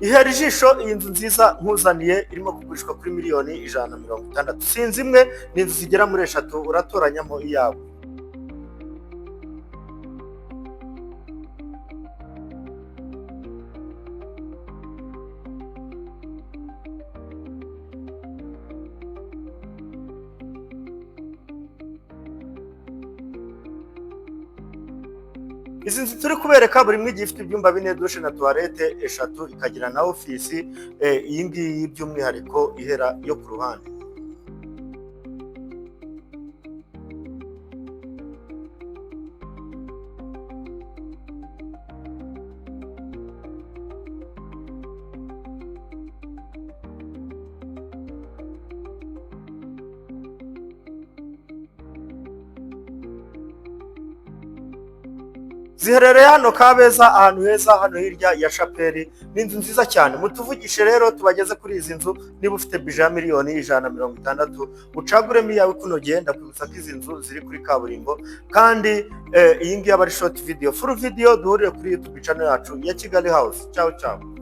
Ihera ijisho iyi nzu nziza nkuzaniye, irimo kugurishwa kuri miliyoni 160. Si inzu imwe, ni inzu zigera muri eshatu, uratoranyamo iyawe. Izi nzu turi kubereka, buri imwe igiye ifite ibyumba bine, douche na toilette eshatu, ikagira na ofisi. Iyi ngiyi by'umwihariko ihera yo ku ruhande. Ziherereye hano Kabeza, ahantu heza, hano hirya ya Shapeli. Ni inzu nziza cyane. Mutuvugishe rero tubageze kuri izi nzu. Niba ufite budget ya miliyoni 160, ucaguremo iyawe ikunogeye. Ndakwibutsa ko izi nzu ziri kuri kaburimbo kandi iyi ngiyi aba ari short video. Full video duhurire kuri YouTube channel yacu ya Kigali House. Ciao ciao.